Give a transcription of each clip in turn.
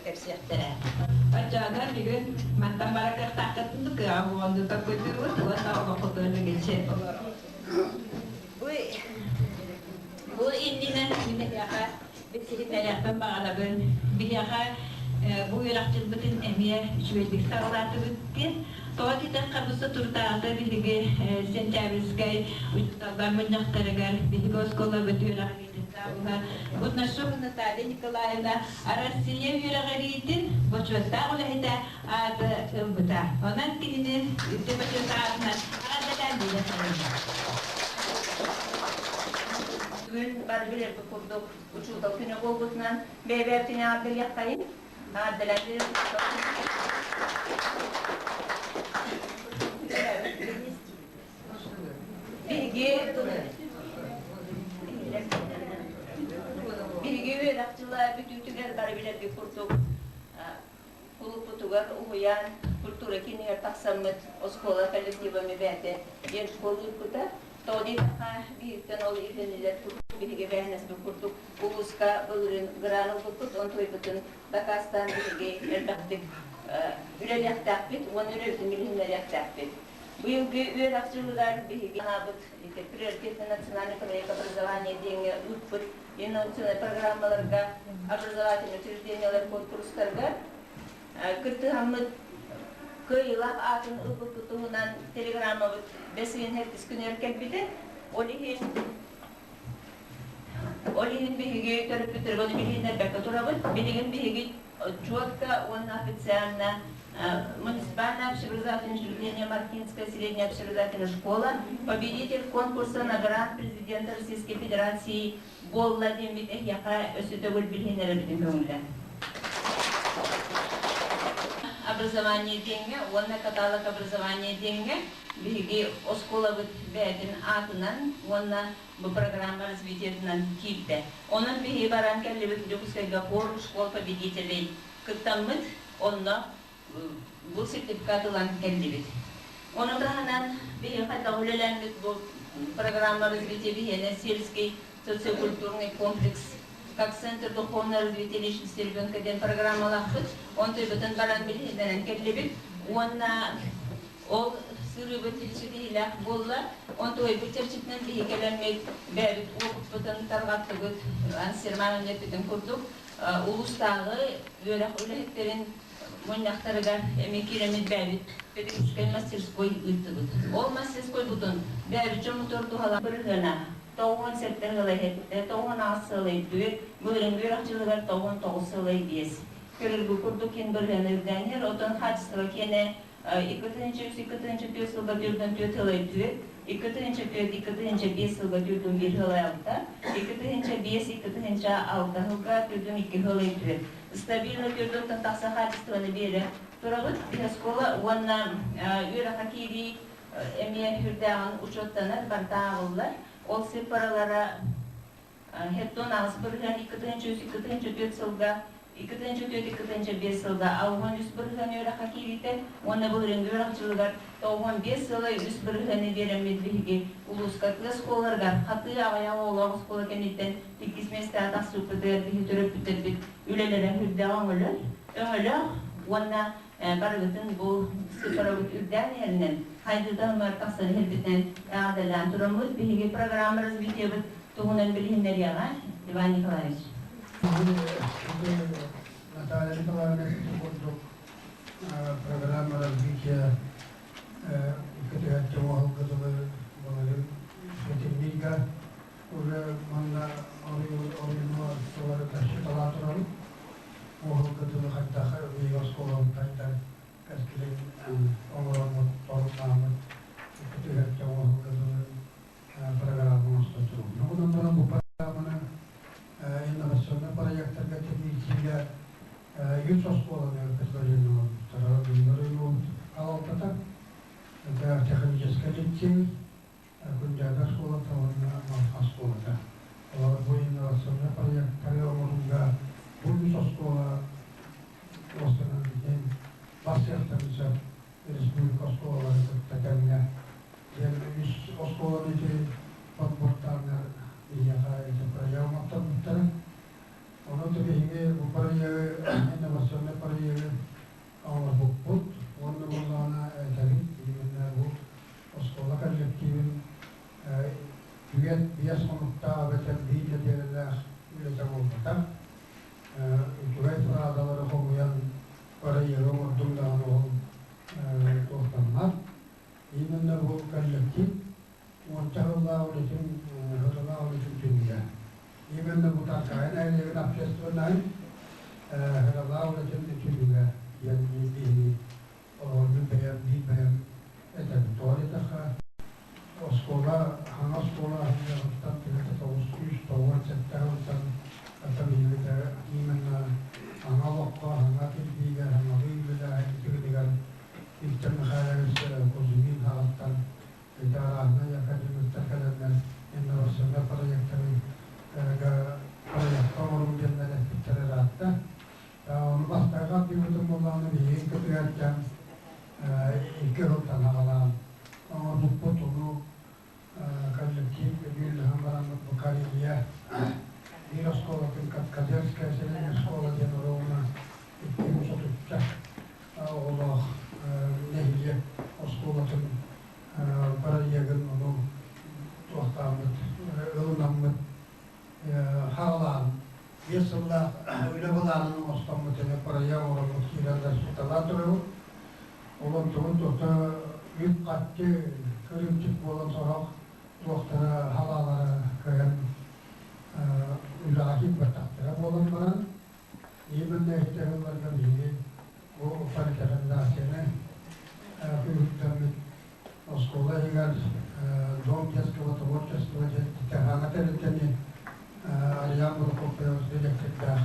кэпсиэхтэрэ. Оччоҕуна бүгүн мантан бара кыахтааххытын кыаҕа буолан токкуйдуубут уонна олоххутун үгүччү олороҕут. Бу бу иннинэ мин эһиэхэ билсиһиннэриэхпин баҕарабын. Биһиэхэ бу үөрэх дьылбытын эмиэ үчүгэйдик саҕалаатыбыт диэн. Тоҕо диэтэххэ, бу соторутааҕыта биһиги Сентябрьскай учууталлар мунньахтарыгар биһиги оскуолабыт үөрэҕириитин саабыһа Бурнашова Наталья Николаевна Россия үөрэҕириитин бочуоттаах үлэһитэ ааты ылбыта. Онон кинини үрдүк бочуоттаах аатынан эҕэрдэлээн биирэ саныыбын. Бүгүн бары билэрбит курдук учуутал күнэ буолбутунан бэйэ-бэйэбитин эҕэрдэлиэххэйин. Эҕэрдэлээн Биһиги биһиги үөрэх дьыла бүтүүтүгэр бары билэрбит курдук кулууппутугар уһуйаан культура киинигэр тахсаммыт оскуола коллектива бэйэтэ диэн школа ыыппыта. Тоҕо диэтэххэ, биһиттэн ол ирдэниллэр курдук биһиги эбээһинэспит курдук улууска былырыын гран ылбыппыт, онтуйбутун дакаастаан биһиги элбэхтик үлэлиэхтээхпит уонна үлэбитин билиһиннэриэхтээхпит. Быйылгы үөрэх дьылыгар биһиги анаабыт приоритетный национальный проект образования диэҥҥэ ыыппыт инновационнай программаларга, образовательнай учреждениелар куонкурустарга кыттыһаммыт кыайыылаах аатын ылбыппыт туһунан телеграммабыт бэс ыйын сэттис күнүгэр кэлбитэ. Ол иһин ол иһин биһиги төрөппүттэргэ ону билиһиннэрбэккэ турабыт. Билигин биһиги четко уонна официально муниципальное общеобразовательное учреждение Маркинская средняя общеобразовательная школа, победитель конкурса на грант президента Российской Федерации буолла диэммит эһиэхэ өссө төгүл билиһиннэрэбитин көҥүлэ. Образование диэҥҥэ уонна каталог образования диэҥҥэ биһиги оскуолабыт бэйэтин аатынан уонна бу программа развитиетынан киирдэ. Онон биһиги баран кэллибит Дьокуускайга форум школ победителей кыттаммыт, онно бу сертификат ылан кэллибит. Ону таһынан биһиги хайдах үлэлээммит бу программа развития биһиэнэ сельский социокультурный комплекс как центр духовного развития личности ребенка диэн программалаахпыт. Онтуйбутун баран билиһиннэрэн кэллибит. Уонна ол сырыыбыт ситиһиилээх буолла. Онтуойбут чэрчитинэн биһи кэлэммит бэйэбит уопуппутун тарҕаттыбыт. Ансерман эппитин курдук улуустааҕы үөрэх үлэһиттэрин мунньахтарыгар эмиэ киирэммит бэйэбит педагогическай мастерской ыыттыбыт. Ол мастерскойбутун бэйэбит дьоммутугар туһалаан бырыһыана 97 сыла иһиттэ, 98 сыла өйдүүр, былырыыҥҥы үөрэх дьылыгар 99 сыла биэс. Көрөргү курдук кин бырыһыана үрдээн иһэр, оттон хаачыстыба киэнэ 2 3 2 4 сылга 4 сыла өйдүүр, 2 4 2 5 сылга 4 сыла алта, 2 5 2 6 сылга 4 2 сыла өйдүүр. Стабильно төрдүттэн тахса хаачыстыбаны биэрэ турабыт. Оскуола уонна үөрэххэ киирии эмиэ үрдээҕин учуоттанар, барыта ааҕыллар. Ол сыыппаралара хеттон аҕыс бырыһыан 2 3 2 4 сылга 2 4 2 5 сылга 63% үөрэххэ киириитэ уонна былырыыҥҥы үөрэх дьылыгар 95 сыла 3 бырыһыаны биэрэммит биһиги улууска тыа оскуолаларыгар хатыы аҕыйах оҕолоох оскуола кэнниттэн иккис миэстэҕэ тахсыбыппытыгар биһи төрөппүттэрбит үлэлэрэ үрдээх өҥөлөр өҥөлөөх уонна барыгытын бу сыыппарабыт үрдээн иһэринэн хайдыыта таһымыгар тахсан иһэрбитинэн эҕэрдэлээн тураммыт биһиги программа развитиебыт туһунан билиһиннэриэҕэ Иван Николаевич. Наталья Николаевна ити курдук программа развития көтүһэччи оһолго дылы былырын сэтинньигэ уже манна оройуну тылары ташчыталаа турабыт. Оһолго дылы хайдах биһиги оскуолабыт хайдан кэскилин оҥороммут, торумнааммыт көтүһэччи оһолго дылы программа оҥостон турабыт. Онон баран бу программаны инновационнай проекттарга киирсиигэ үс оскуоланы предложение оҥорбуттара. Билигин салалтата, это технический лицей, Күндээдэ оскуолата уонна Марха оскуолата. Олор бу инновационнай проекттары оҥорууга бу үс оскуола уостанан диэн барсыахтарын сөп республика оскуолаларын кытта тэҥҥэ. Диэн үс оскуоланы ити подбортааннар биһиэхэ ити проект оҥотторбуттара. Онон биһиги бу проегы инновационнай салаа үлэтин үтүлүгэ диэн биһиги олорбут бэйэм биир бэйэм этэбин. Тоҕо диэтэххэ, оскуола, хаҥа оскуола аһыйаҕыттан тыһыта 997 сылтан ата биһигитэ именно аҥа олоххо, аҥа кирбиигэ, аҥалыы үлэлээһин түгэнигэр Виктор Михайлович Кузьмин аҕаттан ветераннай академиктар кэлэннэр инновационнай проектары проекта оҥоруу диэннэр эппиттэрэ ыраатта. Ону бастакы ардыыбытын буоллаҕына биһиги кытыгартан икки сылтан аҕалаан оҥорбуппут. Ону коллектив дьүүллэһэн бараммыт бу Карелия биир оскуолатын Кадетская средняя школа диэн оруобуна 230 оҕолоох нэһилиэк оскуолатын бырайыагын ону туохтааммыт, ылынаммыт, хаалаан 5 сыллаах үлэ былаанын оҥостоммут эмэ бырайыак оҥороммут киирэн расчеталаан турабыт. Ол онтубут туохта үп-харчы кырыымчык буолан сорох туохтара халаалара кыайан үлэҕэ киирбэтэхтэрэ буолан баран, именно ити сылларга биһиги бу политехнизацияны күүһүрдэммит оскуола иһигэр Дом детского творчества диэн тэһаана тэрилтэни Ариан Прокопьев директордаах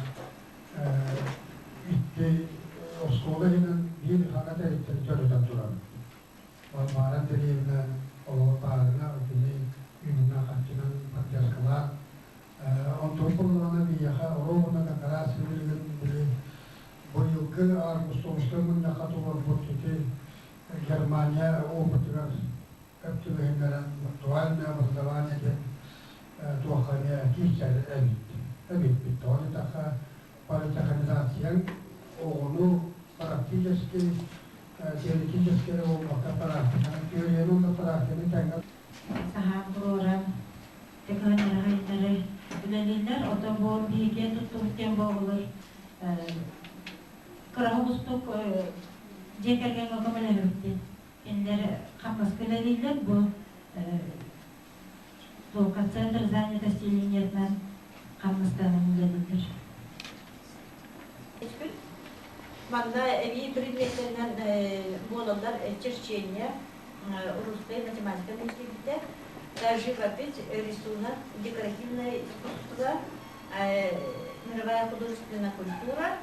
икки оскуола иһинэн биир хаҥа тэрилтэни төрөтөн турар. Варвара Андреевна олоҕо баарына кини үбүнэн-харчынан поддержкалаан онтон буоллаҕына биһиэхэ оруобуна как раз билигин били быйылгы августовскай мунньахха туруорбут ити Германия опытыгар өп түбэһиннэрэн дуальное образование диэн туохха эмиэ киирсэр эбит эбиппит. Тоҕо диэтэххэ, политехнизацияҥ оҕону практически теоретически эрэ буолбакка практиканы теорияны уонна практиканы тэҥҥэ Саһаан туруоран технологиялары үлэлииллэр. Оттон бу биһиги туттубут диэн буоллар кыраһа устук дьиэ кэргэҥҥэ көмөлөһүбүт. Кинилэр хамнаска үлэлииллэр. Бу только центр занятости линиятынан хамнастанан үлэлииллэр. Манна эбии предметтэринэн буолаллар черчение, русская математика киирбитэ, живопись, рисунок, декоративное искусство, мировая художественная культура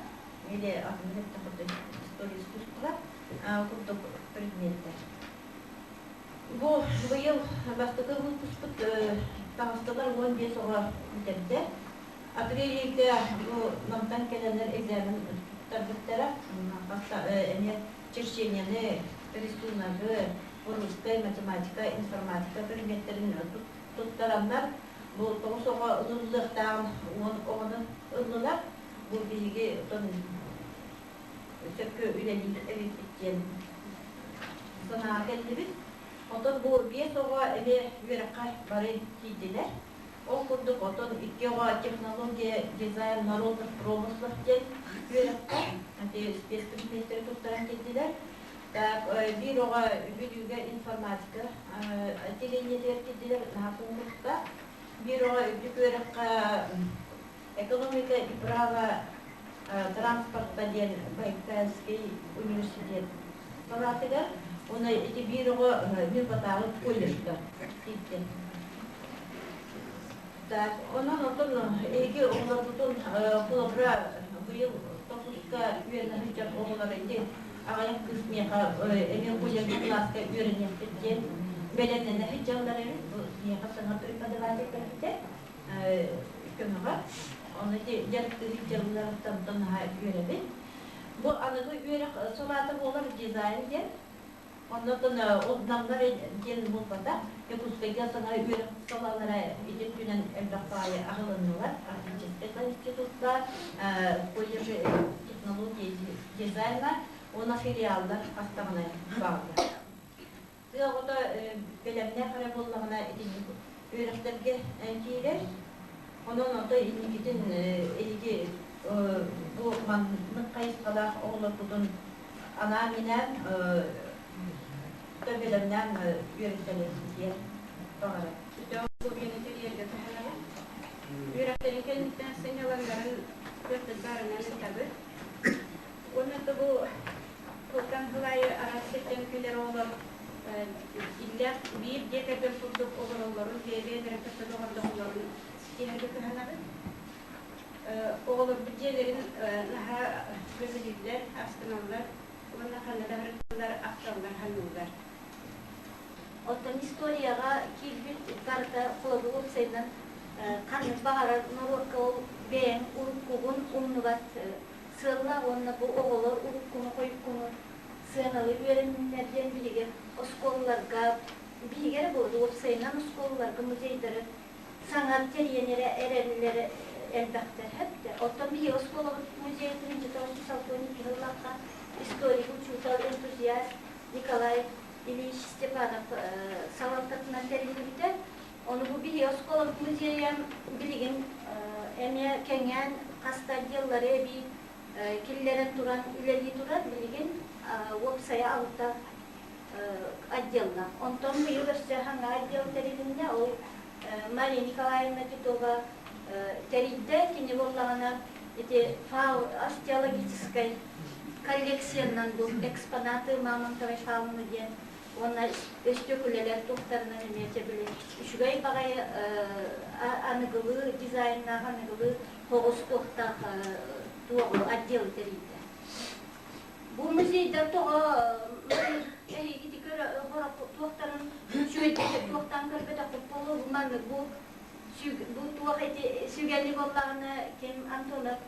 или история искусства курдук предметтэр. Бу быйыл бастакы выпускпут таҕыстылар 15 оҕо бүтэрдэ. Апрель ыйга бу Намтан кэлэннэр экзамен туттарбыттара. Эмиэ черчениены, рисуногы, русскай, математика, информатика предметтэрин туттараннар бу тоҕус оҕо ылыллыахтааҕын 10 оҕону ыллылар. Бу биһиги сөпкө үлэлиир эбиппит диэн санаа кэллибит. Оттон бу биэс оҕо эмиэ үөрэххэ бары киирдилэр. Ол курдук оттон икки оҕо технология, дизайн народных промыслов диэн үөрэххэ спецпредметтэри туттаран киирдилэр. Так, биир оҕо Бүлүүгэ информатика отделениетыгар киирдилэр, наһаа куонкуруска. Биир оҕо үрдүк үөрэххэ экономика и право транспорта диэн Байкальский университет салаатыгар уонна ити биир оҕо Ньурбатааҕы колледжка киирдэ. Так, онон отон эһиги оҕолоргутун холобура быйыл тохсуска үөрэнэ сылдьар оҕолор ити аҕыйах кыыс миэхэ эмиэ колледжка кылааска үөрэниэхпит диэн бэлэмнэнэ сылдьаллар эбит. Бу миэхэ саҥа преподаватель кэлбитэ көмөҕө. Ону ити дьарыктыы сылдьалларыттан наһаа үөрэбин. Бу аныгы үөрэх салаата буолар дизайн диэн. Оннотон ол намнар диэн буолбатах. Якутскайга саҥа үөрэх салаалара ити өттүнэн элбэх баайы аһылыннылар. Арктическай институтка, колледж технологии дизайна уонна филиаллар хастаҕына бааллар. Тыа оҕото бэлэмнээх эрэ буоллаҕына итинник үөрэхтэргэ киирэр. Онон ото инникитин эһиги бу маннык хайысхалаах оҕолоргутун анаан-минээн бэлэмнээн үөрэттэрэргитигэр баҕарабын. Усулуобуйаны тэрийэргэ кыһаллабын. Үөрэхтэрин кэнниттэн сынньалаҥнарын кыахпыт баарынан ыытабыт. дьиэ кэргэн курдук олороллорун, бэйэ-бэйэлэрин кытта доҕордоһоллорун ситиһэргэ кыһанабыт. Оҕолорбут дьиэлэрин наһаа көбүлүүллэр, астыналлар уонна ханна да барытталлар, ахталлар, саныыллар. Оттон историяҕа киирбит барыта холобур уопсайынан ханнык баҕарар норуокка ол бэйэҥ уруккугун умнубат сыаллаах уонна бу оҕолор уруккуну-хойуккуну сыаналыы үөрэнниннэр диэн биһиги оскуолаларга биһиги эрэ буолуо уопсайынан оскуолаларга музейдары саҥа тэрийэн эрэ эрэллэр элбэхтэр хэптэ. Оттон биһиги оскуолабыт музейын 1962 сыллаахха историк учуутал энтузиаст Николай Ильич Степанов салалтатынан тэриллибитэ. Ону бу биһиги оскуолабыт музейа билигин эмиэ кэҥээн хас да отделлары эбии киллэрэн туран үлэлии турар. Билигин уопсайа алта отделлаах. Онтон быйыл өссө саҥа отдел тэрилиннэ. Ол Мария Николаевна Титова тэрийдэ. Кини буоллаҕына ити остеологическай коллекциянан бу экспонаты мамонтовой фауны диэн уонна өстүөкүлэлэр туохтарынан эмиэ били үчүгэй баҕайы аныгылыы дизайннаах аныгылыы хоҕус туохтаах туоҕу отдел тэрийдэ. Бу музейдар тоҕо эһигити көрө туохтарын үчүгэйдик туохтаан көрбөтөхпүт буолуо бу маннык бу бу туох ити сүгэни буоллаҕына ким Антонов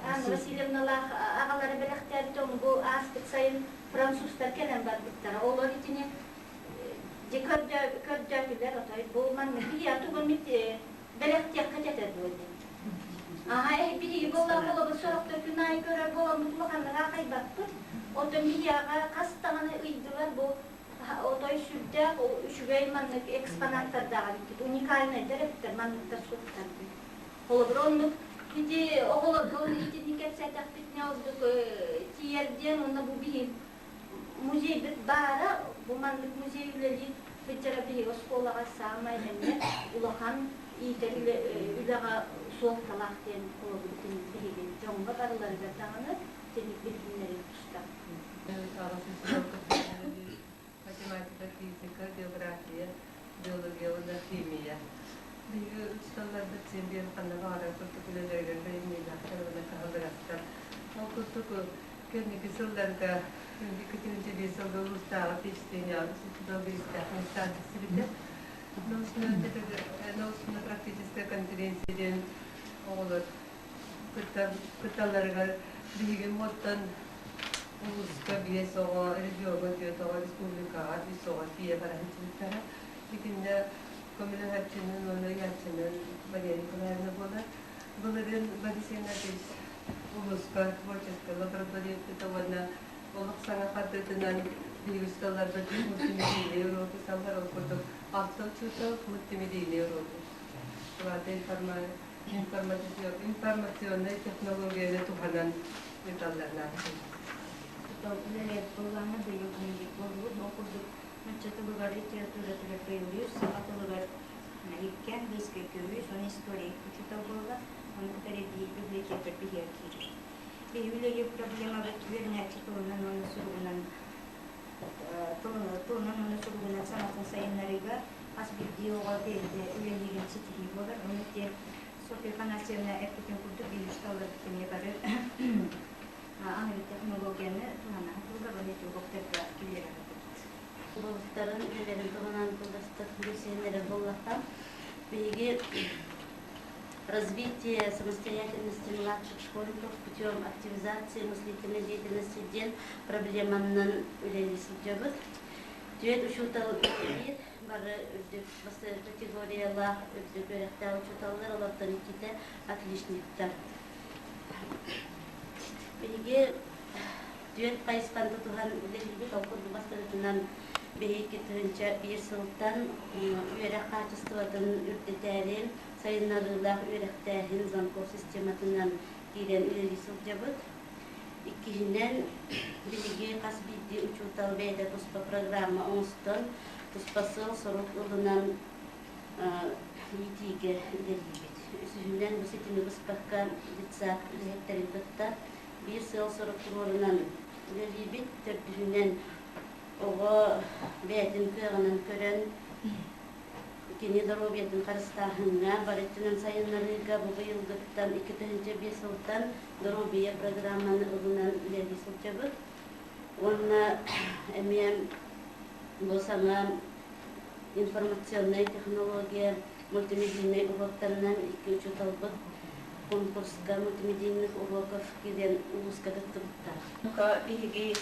Анна Васильевналаах аҕалара бэлэхтээбит ону бу ааспыт сайын французтар кэлэн барбыттара. Олор итини дьэ көрдөөтүлэр отой бу маннык биһиэхэ тугу эмит бэлэхтиэххэ этэ дуо диэн. Аха биһиги буоллар холобур сорохтор күн аайы көрөр буоламмыт улаханнык аахайбаппыт. Оттон биһиэхэ хас даҕаны ыйдылар бу отой сүрдээх үчүгэй маннык экспонаттардаах эбиккит. Уникальнайдар эбиттэр манныктар суохтар диэн. Холобур оннук ити оҕолорго итинник кэпсээтэхпитинэ ордук тиийэр диэн уонна бу биһи музейбыт баара бу маннык музей үлэлии сылдьара биһиги оскуолаҕа саамай эмиэ улахан иитэр үлэҕэ суолталаах диэн холобур биһиги дьоҥҥо барыларыгар даҕаны итинник билиһиннэрии тустаах. Математика, физика, география, биология уонна химия. Биһиги учууталларбыт син биир ханна баҕарар курдук үлэлэригэр бэриниилээхтэр уонна кыһаллыгастар. Ол курдук кэнники сылларга 2005 сылга улуустааҕы впечатление учуутал биристээх тиксибитэ. Научно-практическая конференция диэн оҕолор кытталларыгар биһиги муоттан улууска биэс оҕо, региоҥҥа түөрт оҕо, республикаҕа үс оҕо тиийэ бара сылдьыбыттара. Итиннэ көмөлөһөөччүнэн уонна ыйааччынан Мария Николаевна буолар. Былырыын Борис Игнатьевич улууска творческай лаборатория ыыппыта уонна олох саҥа хардыытынан биһиги учууталларбыт мультимедийнэй уруоку саллар, ол курдук алта учуутал мультимедийнэй уруоку информационнай технологияны туһанан ыыталларнаах. Үлэлээбит буоллаҕына быйыл үлэлиир буоллубут. Ол курдук нуучча тылыгар, литературатыгар быйыл үс, саха тылыгар икки, английскайга үс, уонна история учуутал буолла. Ону кытары библиотекарь биһиэхэ киирэр. Биһиги үлэлиир проблемабыт үөрэнээччи тылынан уонна суругунан тылынан уонна суругунан саҥатын сайыннарыыга хас биирдии оҕо бэйэтэ үлэлиирин ситиһии буолар. Ону ити Софья Афанасьевна эппитин курдук биһиги учууталларбыт эмиэ бары аныгы технологияны туһана сатыыллар уонна ити уроктарга киллэрэ сатыыбыт. Балыктарын үлэлэрин туһунан кылгастык билсиһиннэрэр буоллахха, биһиги развитие самостоятельности младших школьников путем активизации мыслительной деятельности диэн проблеманан үлэлии сылдьабыт. Түөрт учуутал үлэлиир, бары үрдүк категориялаах үрдүк үөрэхтээх учууталлар, олортон иккитэ отличниктар. Биһиги түөрт хайысханы тутуһан үлэлиирбит ол курдук бастакытынан биһиги 2001 сылтан үөрэх хаачыстыбатын үрдэтээри сайыннарыылаах үөрэхтээһин звонков систематынан киирэн үлэлии сылдьабыт. Иккиһинэн, биһиги хас биирдии учуутал бэйэтэ туспа программа оҥостон, туспа сыал-сорук ылынан иитиигэ үлэлиибит. Үсүһүнэн, бу ситими быспакка детсад үлэһиттэрин кытта биир сыал-сорук туруорунан үлэлиибит. Төрдүһүнэн, Оҕо бэйэтин кыаҕынан көрөн, кини доруобуйатын харыстааһыҥҥа, бары өттүнэн сайыннарыыга бу быйылгыттан 2005 сылтан доруобуйа программаны ылынан үлэлии сылдьабыт. Уонна эмиэ бу саҥа информационнай технология мультимедийнай уруоктарынан икки учууталбыт конкурска мультимедийных уроков киирэн улууска кыттыбыттар. Биһиги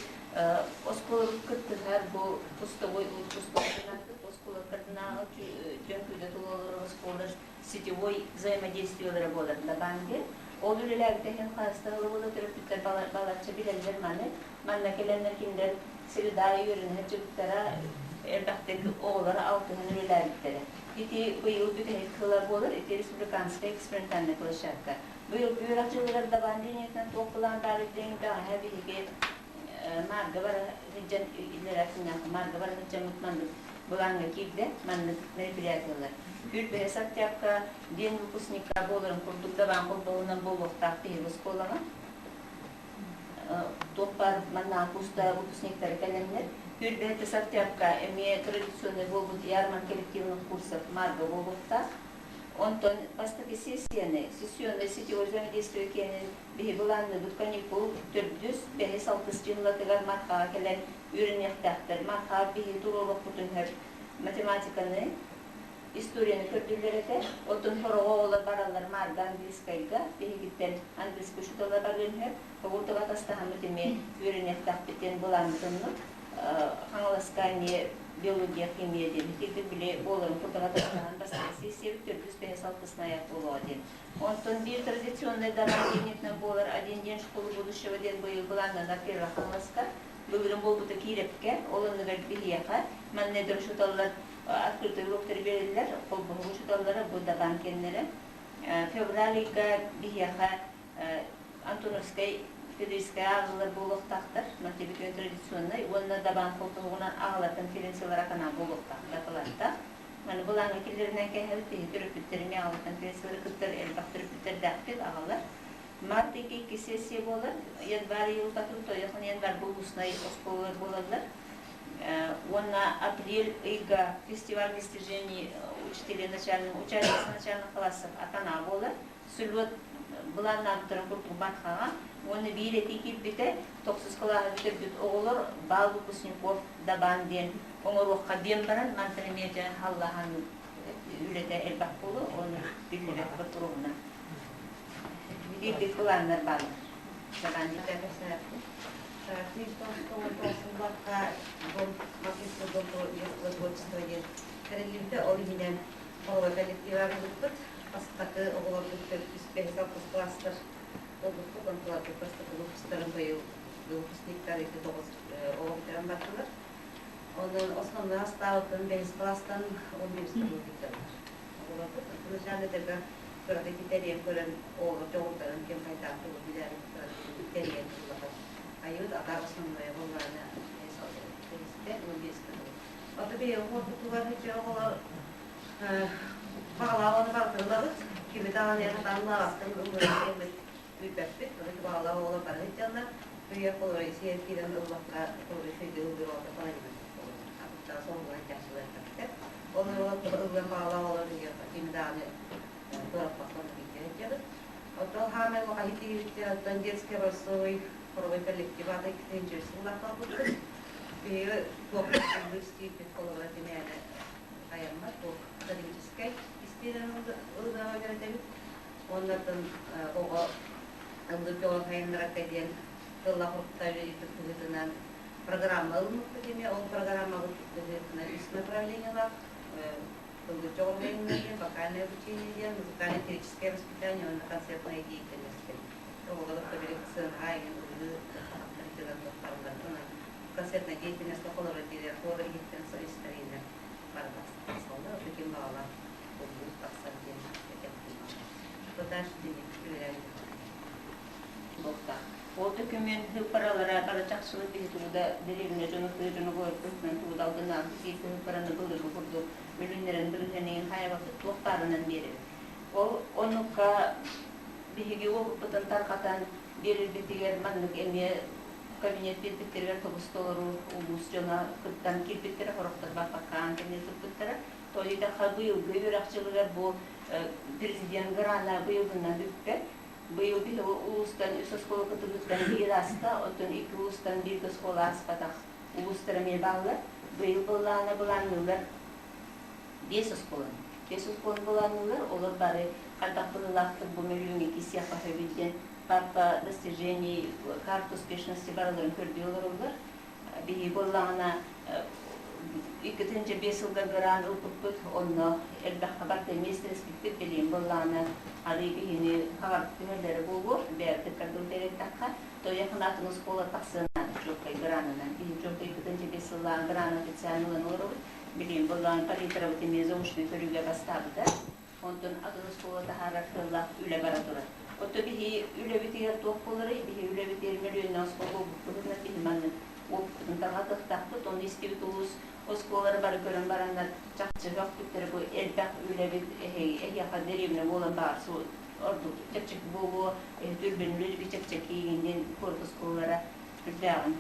оскуолабыт кыттыһар бу пустовой пустовой оскуолаларынааҕы түөкүдэ тулалар оскуолалар сетевой взаимодействиелара буолар банке. Ол үлэлээбитэ иһин хаастаһылы буола төрөппүттэр балачча билэллэр маны. Манна кэлэннэр кинилэр среда үөрэнэр дьыбыттара элбэхтик оҕолор алтыһан үлэлээбиттэрэ. Ити быйыл бүтэһик сыла буолар, ити республиканская экспериментальная площадка. Быйыл үөрэх дьылыгар дабаан линиятынан туох былаан баар диэн бэҕэһээ биһиги Марга бара сылдьан иллэрээ күннээх Марга бара сылдьаммыт маннык былааҥҥа киирдэ, маннык мероприятиелар. Күрбэһэ октябка день выпускника буоларын курдук дабаан холбоһугунан буолуохтаах биһиги оскуолаҕа. Туох баар манна куста выпускниктары кэлэннэр. Күрбэһэ октябка эмиэ традиционный буолбут ярмарка коллективных курсов Марга буолуохтаах. Онтон бастакы сессияны, сессионный сетевой взаимодействие киэнин биһи былаанныыбыт каникул төрдүс, бэһис, алтыс дьыллатыгар Мархаҕа кэлэн үөрэниэхтээхтэр. Марха биһи туруоруохпутун сөп математиканы, историяны көрдүүллэр этэ. Оттон сороҕо оҕолор бараллар Марга английскайга, биһигиттэн английский учууталлар барыан сөп. Огуртуга атастаһаммыт эмиэ үөрэниэхтээхпит диэн былааммыт оннук. Хаҥаласка эмиэ биология, химия диэн итирдик били буоларын курдук атастаһан бастакы сессиябыт төрдүс, бэһис, алтыс аяк буолуоҕа диэн. Онтон биир традиционнай дараһыынньатынан буолар «Один день школы будущего» диэн быйыл былааннанар Первый Хаҥаласка. Былырын буолбута Киирэпкэ, ол оннугар биһиэхэ. Манна эдэр учууталлар открытый уроктары биэрэллэр, холбоһук учууталлара бу дабаан кэннэрэ. Февраль ыйга биһиэхэ Антоновскай педагогическай ааҕыылар буолуохтаахтар, математика традиционнай уонна дабаан холбоһугунан ааҕылар конференциялара канал буолуохтаах дакылааттаах. Маны былааҥҥа киллэринэн кээһэбит, биһиги төрөппүттэрими аҕалар конференциялары кыттар элбэх төрөппүттэрдээхпит аҕалар. Март ыйга икки сессия буолар, январь ыйылтатын тойохон январь улуснай оскуолалар буолаллар. Уонна апрель ыйга фестиваль достижений учителей начальных, участниц начальных классов Акана буолар. Сүлүөт былааннаабыттарын курдук Мархаҕа уонна биир этии киирбитэ, тохсус кылааһы бүтэрбит оҕолор бал выпускников дабаан диэн оҥоруохха диэн баран мантан эмиэ дьэ халлаһан үлэтэ элбэх буолуо, ону биллибэт боппуруоһунан. Биирдик былааннар бааллар. Дабаан творчество диэн тэриллибитэ, ол иһинэн оҕолор коллектива арыллыбыт. Бастакы оҕолорбут төрдүс, бэһис, алтыс класстар буолбуппут, онтуларбыт бастакы выпустарын быйыл выпускниктар ити тоҕус оҕо бүтэрэн бардылар. Онон основной астаабыттан бэһис класстан 11 буолбуттар. Оҕолорбут начальный этэргэ кыратык тэрийэн көрөн, оҕолор дьоҕурдарын ким хайдаах тугу билэрин тэрийэн тыллатар. Айыбыт атаах основное буоллаҕына бэһистэн 11 Ото бэйэ оҕолорбутугар оҕолор Баҕалаах ону балтыллабыт, кими даҕаны хатааннаабаккын ыллыырбыт билбэппит, ону баҕалаах оҕолор бары сылдьаллар, Үйэ холоро исиэр киирэн ыллахха холоро үчүгэйдик ыллыыр оҕото балайбыт атыттаах соһугунан чахчылар Ол ыллыан баҕалаах оҕолор кими даҕаны туораппакка бииргэ сылдьабыт. Оттон хаамай улахан киһибит оттон детский образцовый хоровой коллектив аата икки сыллаах буолбуппут. Биһиги туох стилбит холобура тимээнэ айаммат бу академическай истиилэн ылынаҕа үөрэтэбит. Уоннаттан оҕо ыллыыр дьоҕун сайыннарарга диэн тылла хурта быһыытынан программа ылыммыппыт эмиэ. Ол программабыт быһыытынан үс направлениелаах ыллыыр дьоҕун сайыннарыы, вокальное обучение диэн, музыкально-лирическое воспитание уонна концертная деятельность. Оҕолор били сыанаҕа эҥин ыллыы концертная деятельность оҕолоро диэн хор иһиттэн истэринэн Ол дөкүмүөн хыппаралара бары чахчылык биһи тугу да дэриэбинэ дьону тыа дьону буойбутунан тугу да алдынаан биир хыппараны былыргы курдук мөлүннэрэн бырыһыанын хайабаппыт туох баарынан биэрэбит. Ол оннукка биһиги уопуппутун тарҕатан биэрэрбитигэр маннык эмиэ Кабинет биэрбиттэригэр тобус-толору улуус дьоно кыттан киирбиттэрэ, сорохтор барбаккаан кэмҥэ сыппыттара. Тоҕо быйылгы үөрэх дьылыгар бу президент грана быйылгынан бүппэт. Быйыл биһиги улуустан үс оскуола кытыбыттан биир ааста, оттон икки улуустан биир оскуола ааспатах улуустар эмиэ бааллар. Быйыл былаана былаанныылар биэс оскуоланы. Биэс оскуоланы былаанныылар, олор бары хайдах быһыылаахтык бу мөлүйүөҥҥэ киирсиэххэ сөбүй диэн карта достижений, карта успешности барыларын көрдүү олороллор. Биһиги буоллаҕына 2005 сылга грант ылбыппыт, онно элбэххэ барыта миэстэлэспиппит, билигин буоллаҕына арыы биһини хаҕар түһэллэрэ буолуо, бэйэбит кардыл тэрилтэххэ, тойохун атын оскуола тахсыан чуолкай гранынан. Биһи чуолкай 2005 сыллаах гран официально ылан олоробут. Билигин буоллаҕына палитрабыт эмиэ заочнай көрүүгэ бастаабыта. Онтон атын оскуола таһаарар сыаллаах үлэ бара турар. Оттон биһи үлэбитигэр туох буоларый? Биһи үлэбитигэр мөлүйүөннээх оскуола буолбуппутунан биһи маннык уоппутун тарҕатыахтаахпыт. Ону истибит улуус оскуолалара бары көрөн бараннар чахчы сөхпүттэрэ бу элбэх үлэбит эһиэхэ дэриэбинэ буолан баар ордук чэпчэки буолуо, түрбүнүлүр чэпчэки диэн куорат оскуолалара үрдээҕин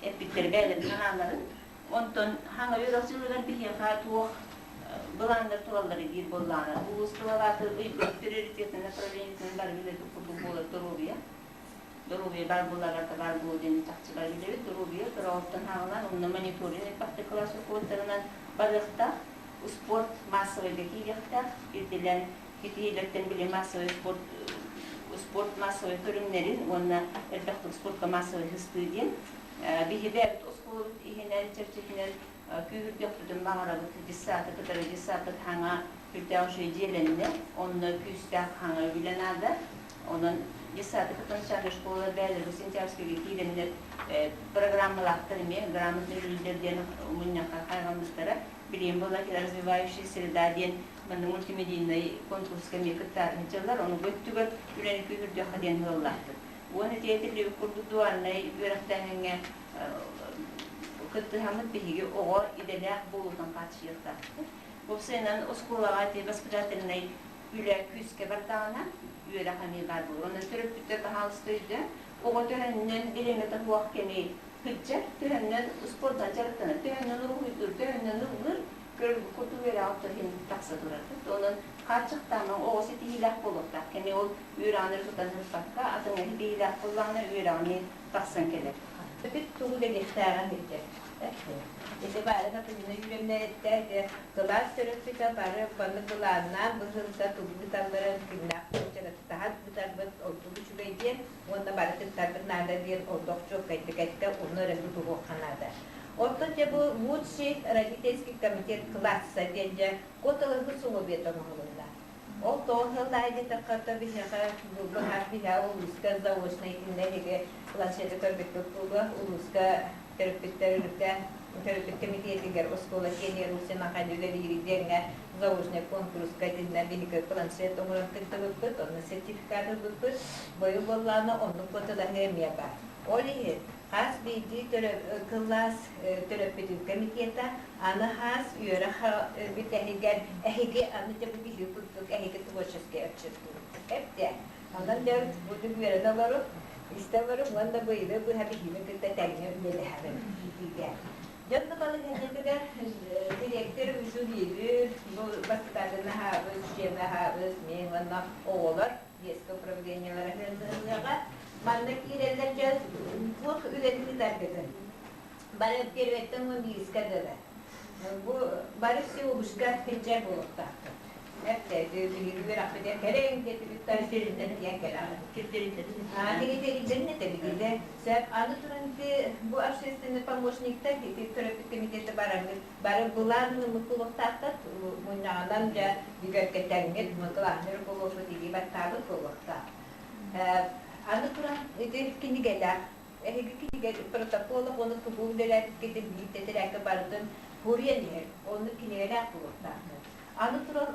эппиттэр бэйэлэрин санааларын. Онтон хаҥа үөрэх дьылыгар биһиэхэ туох былааннар тураллар диир буоллаҕына, улуус кылалааты ыйбыт приоритетнай направлениетынан бары үлэтин курдук буолар доруобуйа. Доруобуйа баар буолларга баар буолуо диэн чахчы бары билэбит. Доруобуйа кыраҕыттан хаалан, онно мониторинг элбэхтик кылаас руководтарынан барыахтаах. Спорт массовайга киириэхтээх. Ирдилэн китиилэртэн били массовай спорт спорт массовай көрүҥнэрин уонна элбэхтик спортка массовай сыстыы диэн биһиги оскуолабыт иһинэн чэрчитинэн күүһүрдүөхпүтүн баҕарабыт. Дьыссааты кытары дьыссааппыт хаҥа сүрдээх үчүгэй дьиэлэннэ, онно күүстээх хаҥа үлэ наада. Онон дьыссааты кытта начальнай школа бэйэлэрэ сентябрьскайга киирэннэр программалаахтар эмиэ грамотный лидер диэн мунньахха хайҕаммыттара. Билигин буолла развивающая среда диэн манна мультимедийнай конкурска эмиэ кыттаатын дьаллар. Ону бу өттүгэр үлэни күүһүрдүөххэ диэн ыаллаахпыт. Уон этиэтиллибит курдук дуальнай үөрэхтээһиҥҥэ кыттыһаммыт биһиги оҕо идэлээх буолуутун хааччыйыахтаахпыт. Уопсайынан оскуолаҕа ити воспитательнай үлэ күүскэ бардаҕына үөрэх эмиэ баар буолар. Онон төрөппүттэр баһаалыста өйдөөн, оҕо төһөннөн бириэмэтэ суох кэми сылдьар, төһөннөн спордан дьарыктанар, төһөннөн уруһуйдуур, төһөннөн ыллыыр, көрөргүт курдук үөрэҕи иһин тахса турар. Онон хааччахтаамаҥ, оҕо ситиһиилээх буолуохтаах. Кини ол үөрэҕин эрэ тутан сыппакка, атыҥҥа ситиһиилээх буоллаҕына үөрэҕини тахсан кэлэр. Бүт тугу үлэлиэхтээҕин билдэр. Ити баары Каталина Юрьевна эттэ, ити кылаас төрөппүтэ бары маннык былааннаан быһыылта тугу ыыталларын кимнээх куочараттаһан ыытарбыт ордук үчүгэй диэн уонна бары кыттарбыт наада диэн ордук чуолкайдык эттэ, онно эрэ тутуһуохха наада. Оттон дьэ бу лучший родительский комитет класса диэн дьэ куоталаһыы условията оҥоһулунна. Ол тоҕо сыллаайы диэтэххэ, то биһиэхэ быһаар биһээ улууска заочнай итиннэ эһиги планшеты көрбүппүт буолуо, улууска төрөппүттэр үрүккэ төрөппүт кэмитиэтигэр оскуола киэнигэр Усина үлэлиир диэҥҥэ заочнай куонкуруска итиннэ биһиги планшет оҥорон кыттыбыппыт, онно сертификат ылбыппыт. Быйыл буоллаҕына оннук куоталаһыы эмиэ баар. Ол иһин хас биирдии кылаас төрөппүтүн комитета аны хаас үөрэх бүтэһигэр эһиги аны дьэ бу биһиги курдук эһиги творческий отчеттуур эптэ онон дьэ бу үөрэнэ олору истэ олору уонна быйылы быһа биһигини кытта тэҥҥэ үлэлэһэҕин иитиигэ дьон балаһыанньатыгар директор жюрилүүр бу воспитательный аһаабыс члены аһаабыс мин уонна оҕолор детское управлениелара ыһыаҕа манна киирэллэр дьэ туох үлэни ыытаргытын бары первэттэн уон биирискэ дылы бу бары всеобушка сылдьар буолуохтаахпыт биһиги үөрэхпитигэр кэлэҥ диэтибиттэр тиийэн кэлэҕин критерийдэрин этэбит сөп аны туран бу общественный помощниктар ити төрөппүт комитета бараҥҥыт бары былаан ылыммыт буолуохтаахтар мунньаҕынан дьэ бигэргэтэҥҥит кылааннар буолуохпут илии баттаабыт буолуохтаах аны туран ити кинигэлээх эһиги кинигэ протокола уонна тугу үлэлээбиккитин биир тэтэрээккэ барытын суруйан иһэр оннук кинигэлээх буолуохтаахтар аны туран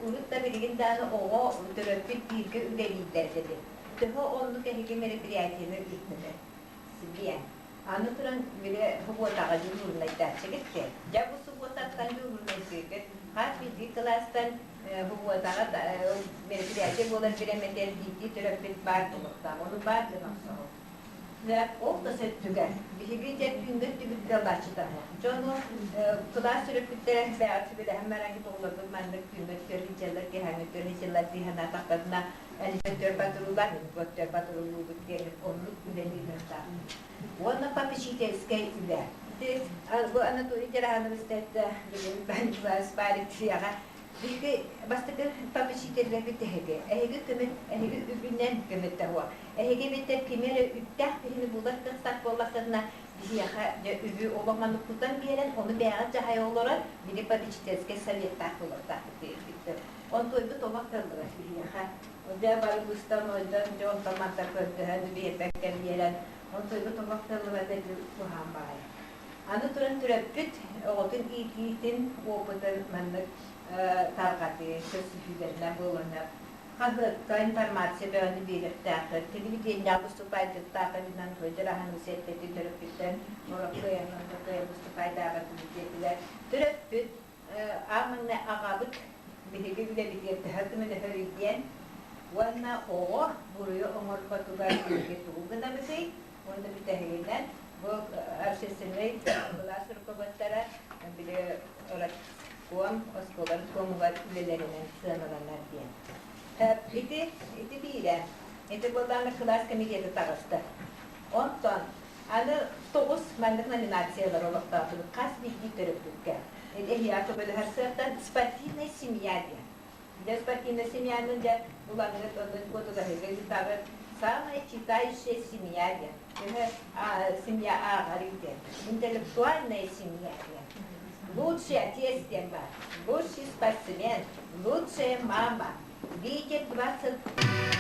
урут да билигин даҕаны оҕо төрөппүт бииргэ үлэлииллэр дэтин төһө оннук эһиги мероприятиены ыыттылар сибиэн аны туран били субуотаҕа дежурнайдааччыгыт дьэ дьэ бу субуотаттан дежурнайдыыгыт хас биирдии кылаастан субуотаҕа мероприятие буолар бириэмэтигэр биирдии төрөппүт баар буолуохтаах ону баар гына охсоҕут. Ол да сөттүгэр биһиги дьэ түүҥҥү өттүбүт кыаллааччытаҕа. Дьону кылаас төрөппүттэрэ бэйэҕит сүбэлэһэн бараҥҥыт оҕолорбут маннык түүҥҥү өттүгэр сылдьаллар, киэһээҥҥи өттүгэр сылдьаллар дии санаатахтарына, элбэх өттүгэр патруллаан, өттүгэр патруллуубут диэн оннук үлэни ыытыахтаах. Уонна попечительскай үлэ. Ити бу Анатолий Дьараһанович эттэ, билигин спарик Биһиги бастакы попечителлэрбит эһиги. Эһиги көмө, эһиги үбүнэн көмөтөһүө. Эһиги эбэтэр кими эрэ үптээх киһини булар кыахтаах буоллаххытына, биһиэхэ дьэ үбү олох маннык тутан биэрэн, ону бэйэҕит дьаһайа олорон, били попечительскэй советтаах буолуохтаахпыт диэбиттэр. Онтуойбут олох кыаллыбат биһиэхэ. Дьэ бары быстан ойдон, дьэ онтон мантан көрдөһөн, биэрбэккэ биэрэн, онтуойбут олох кыаллыбат эти куһаан баҕайы. Аны туран төрөппүт оҕотун иитиитин опытын маннык тарҕатыы, көрсүһүүлэринэн буолуонна хаһыакка информация бөҕөнү биэриэхтээххит, телевидениеҕэ выступайдыахтааххытынан дьараһаны сиэттэтин төрөппүттэн ороккуйан кыайан выступайдаабатыбыт диэтилэр. Төрөппүт аан маҥнай аҕабыт биһиги үлэбитигэр төһө көмөлөһөрүй диэн уонна оҕо буруйу оҥорботугар биһиги тугу гынабытый уонна бүтэһигинэн бу общественнай былаас руководтара били ком оскуолан комугар үлэлэринэн сыаналанар диэн. Ити ити биирэ. Ити буоллаҕына кылаас комитета таҕыста. Онтон аны тоҕус маннык номинациялар олохтоотубут хас биирдии төрөппүккэ. Эһиэхэ көмөлөһөр сыалтан спортивная семья диэн. Дьэ спортивная семьяны дьэ булаҥҥыт онно куотулаһыыга ыытаҕыт. Самая читающая семья диэн. Төһө семья ааҕар диэн. Интеллектуальная семья диэн. Лучший отец диэн баар. Лучший спортсмен, лучшая мама. Лидер 20.